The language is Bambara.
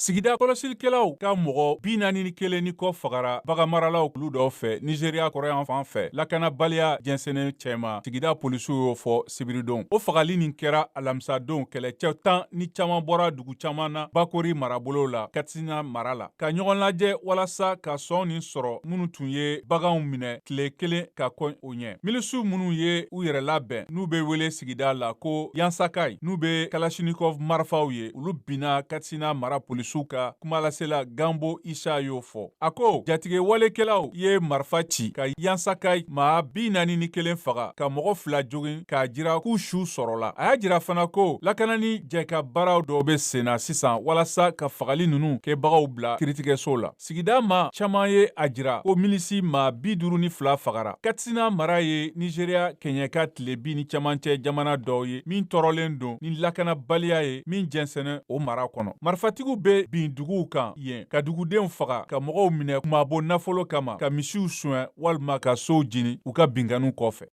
Sigida kɔlɔsilikɛlaw ka mɔgɔ 41 ni kɔ fagara baganmaralaw kulu dɔw fɛ Nizeriya kɔrɔyan fan fɛ, lakanabaliya jɛnsɛnnen cɛma, sigida polisiw y'o fɔ sibiridon. O fagali nin kɛra alamisadon, kɛlɛcɛ tan ni caman bɔra dugu caman na Bakori marabolo la, Katsina mara la, ka ɲɔgɔn lajɛ walasa ka sɔn nin sɔrɔ minnu tun ye baganw minɛ tile kelen ka kɔn o ɲɛ. Milisiw minnu ye u yɛrɛ labɛn, n'u bɛ wele sigida la ko Yansakai, n'u bɛ Kalashnikov marifaw ye, olu binna Katsina mara polisiw ka kumalasela Gambo Isa y'o fɔ. A ko jatigɛwalekɛlaw ye marifa ci ka Yansakai maa 41 faga, ka mɔgɔ fila jogin, k'a jira k'u su sɔrɔla. A y'a jira fana ko lakanani jɛka baaraw dɔw bɛ senna sisan walasa ka fagali ninnu kɛbagaw bila kiritigɛso la. Sigida maa caman ye a jira ko milisi maa 52 fagara. Katsina mara ye Nizeriya kɛɲɛka tilebin ni cɛmancɛ jamana dɔw ye min tɔɔrɔlen don ni lakanabaliya ye min jɛnsɛnnen o mara kɔnɔ. Marifatigiw bɛ bin duguw kan yen, ka dugudenw faga, ka mɔgɔw minɛ kunmabɔ nafolo kama, ka misiw suɲɛ walima ka sow jeni u ka binkanniw kɔfɛ.